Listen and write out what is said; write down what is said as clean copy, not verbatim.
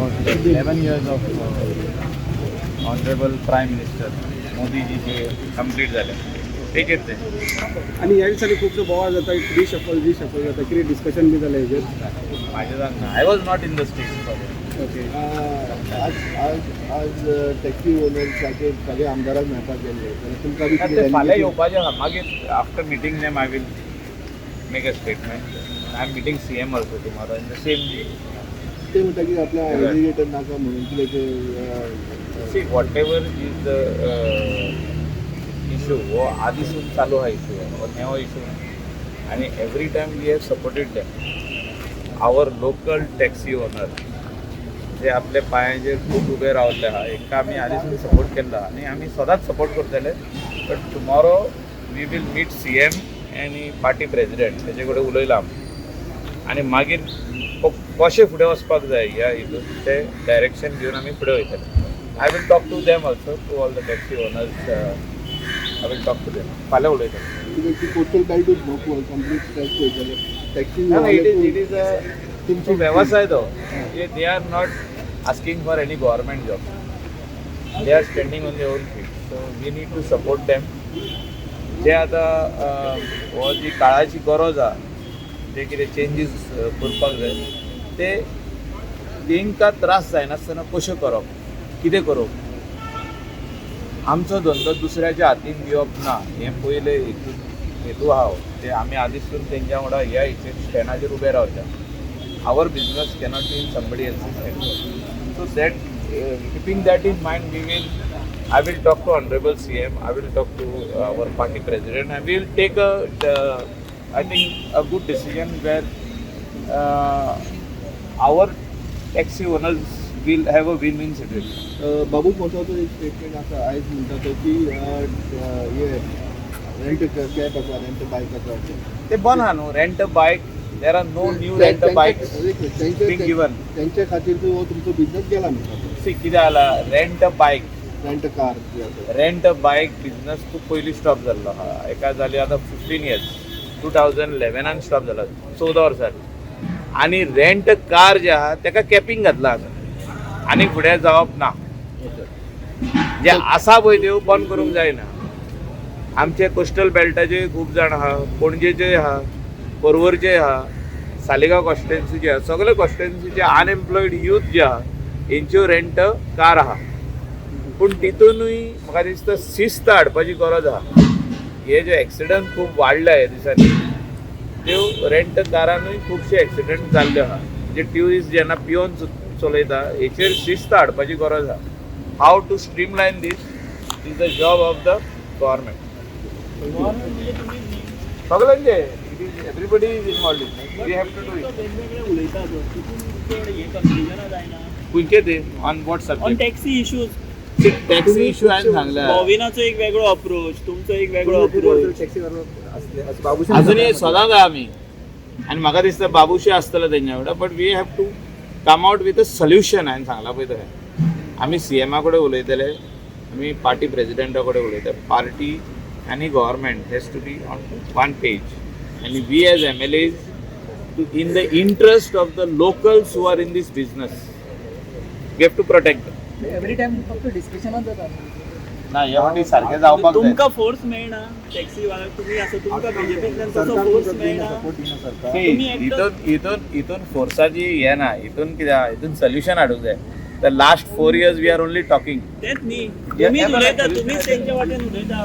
11 years of honourable Prime Minister मोदीजीचे complete जाले तेचेर ते. आनी ह्या दिसांनी खुबसो बोवाळ जाता, रिशफल रिशफल जाता. कितें डिस्कशन बी जालें हेजेर? म्हाजें जाणना, I was not in the state. Okay. आज आज आज टॅक्सी ओनर सारखे सगळे आमदाराक मेळपाक गेल्ले जाल्यार तुमकां बी ते कितें फाल्यां येवपाचें आहा. मागीर after meeting them I will make a statement. I am meeting CM also tomorrow in the same day. ते म्हणटा की आपल्या एग्रीगेटर नाका म्हणून कितें ते. See, whatever is the issue, हो आदीसून चालू हा इशू, हो नवो इशू आणि every time we have supported them. Our local taxi owner जे आपल्या पायांचेर खूब उबे रावल्ले आहा, हेका आमी आदीसून सपोर्ट केल्लो आहा आनी आमी सदांच सपोर्ट करतले. But tomorrow we will meet CM आनी पार्टी प्रेजिडेंट, तेजे कडेन उलयला आमी आनी मागीर कशें फुडें वचपाक जाय ह्या हितून ते डायरेक्शन घेवन आमी फुडें वयतले. I will talk to them also, to all the taxi owners. I will talk to them. फाल्यां उलयतले. कितें ती कोस्टल बेल्टूच न्हू, कंप्लीट स्ट्रेच पळयतले taxi. It is a तुमचो वेवसाय तो. They are not asking for any government job. They are standing on their own feet, so we need to support them. जे आतां हो जी काळाची गरज आहा, जे कितें चेंजीस करपाक जाय, ते तेंकां त्रास जायनासतना कश्यो करप, कितें करप, आमचो धंदो दुसऱ्याच्या हातीन दिवप ना, हें पयलें हेतू हेतू आहा हो. ते आमी आदीसून तेंच्या वांगडा ह्या हेचेर स्टँडाचेर उबे रावल्या. Our business cannot be in somebody else's hand. So that keeping that in mind, we will I will talk to honourable CM, I will talk to our party president and we will take a, I think, a good decision where our taxi owners will have a win-win situation. बाबू मोसाचो एक statement आसा, आयज म्हणटा तो की हे rent cab आसा, rent बायक आसा. ते बंद आहा न्हू rent a bike. There are no new rent a bike being given. तेंच्या खातीर हो तुमचो बिझनेस गेला म्हणटा तो. सी, कितें जाला, rent a bike, rent car जी आसा. रेंट अ बायक बिझनस खूब पयलीं स्टॉप जाल्लो आहा. एका जाली आतां 15 इयर्स, 2011न स्टॉप जाला, 14 वर्सां. आनी रेंट कार जे आहा तेका कॅपिंग घातलां आतां, आनी फुडें जावप ना. जे आसा पळय त्यो बंद करूंक जायना. आमचे कोस्टल बेल्टाचे खूब जाण आहा, पणजेचे आहा, पर्वरचे आहा, सालिगांव कॉन्स्टिट्युएन्सीचे आहा, सगळे कॉन्स्टिट्युएन्सीचे अनएम्प्लॉयड यूथ जे आहा हेंच्यो रेंट कार आहा. पूण तितूनूय म्हाका दिसता शिस्त हाडपाची गरज आहा. हे जे एक्सिडंट खूब वाडल्या ह्या दिसांनी, त्यो रेंट कारानूय खुबशे एक्सिडंट जाल्ले आहा. म्हणजे ट्युरिस्ट जेन्ना पिवन चलयता, हेचेर शिस्त हाडपाची गरज आहा. How to streamline this is the job of the government. सगळ्यांचे, it is everybody is involved in, we have to do it. वेगवेगळे उलयतात, तितून चड हे कन्फ्युजनां जायना? खंयचे ते, on what on subject? Taxi issues. Taxi issue हांवें सांगला. बॉविनाचो एक वेगळो अप्रोच, तुमचो एक वेगळो अप्रोच. टॅक्सी असले बाबूश. अजूनही सदांच आहा आमी आनी म्हाका दिसता बाबूशे आसतलो तेंच्या वांगडा, but we have to come out with a solution. हांवें सांगलां पळय तशें आमी सीएमा कडेन उलयतले, आमी पार्टी प्रेजिडेंटा कडेन उलयतले. पार्टी आनी government has to be on one page आनी we as MLAs to in the interest of the locals who are in this business, we have to protect. Every time फक्त डिस्कशनच जाता. ना, ह्या फावटी सारकें जावपाक जाय. तुमकां फोर्स मेळना टॅक्सी वाल्याक? तुमी आसा, तुमकां बीजेपींतल्यान तसो फोर्स मेळना? सपोर्ट दिना सरकार. See, तुम्ही हितून हितून हितून फोर्साची हे ना. हितून कितें आहा, हितून सोल्युशन हाडूंक जाय. The last 4 years we are only talking. तेच न्ही, तुमीच उलयता, तुमीच तेंच्या वाटेन उलयता.